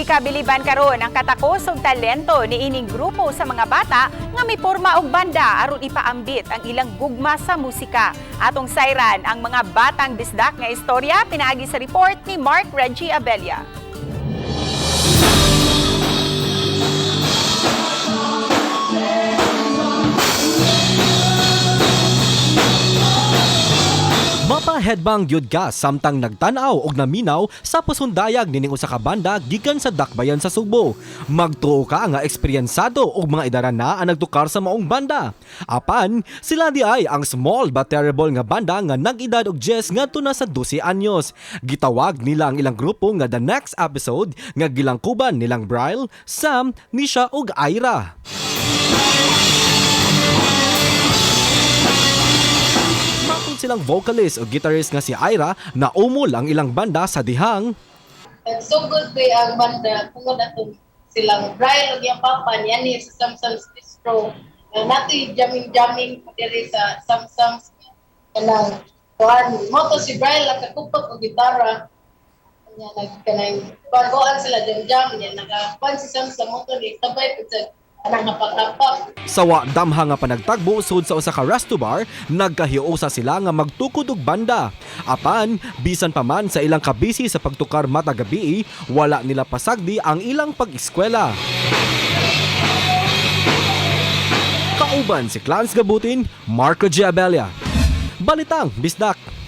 Gikabiliban karon ang katakos ug talento niining grupo sa mga bata nga miporma og banda aron ipaambit ang ilang gugma sa musika. Atong sayran ang mga batang bisdak nga istorya pinaagi sa report ni Mark Reggie Abella. Mapa headbang gyud ka samtang nagtan-aw og naminaw sa pasundayag nining usa ka banda gikan sa Dakbayan sa Sugbo. Magtuo ka nga eksperyensado og mga idaran na ang nagtukar sa maong banda. Apan sila di ay ang small but terrible nga banda nga nag-edad og 10 ngadto na sa 12 anyos. Gitawag nila ang ilang grupo nga The Next Episode nga gilangkuban nilang Bryle, Sam, Nisha ug Ira. Matod silang vocalist o guitarist nga si Ira na umol ang ilang banda sa dihang Nagsugod ko ang banda tungod atong silang Brian ug iyang papa niya ni sa Samsung's Bistro. Nga natoy jamming-jamming pa diri sa Samsung's kanang kuan mo to si Brian lang kakupot og gitara. Nya nag kanang bagoan sila jam-jam niya nakakuan si Samsung mo to ni sabay pud sa kanang hapak-hapak. Sawa damha nga panagtagbo sud sa usa ka resto bar, nagkahiusa sila nga magtukod og banda. Apan bisan pa man sa ilang kabisi sa pagtukar matag gabii, wala nila pasagdi ang ilang pag-eskwela. Kauban si Clans Gabutin, Marco G. Abella. Balitang Bisdak.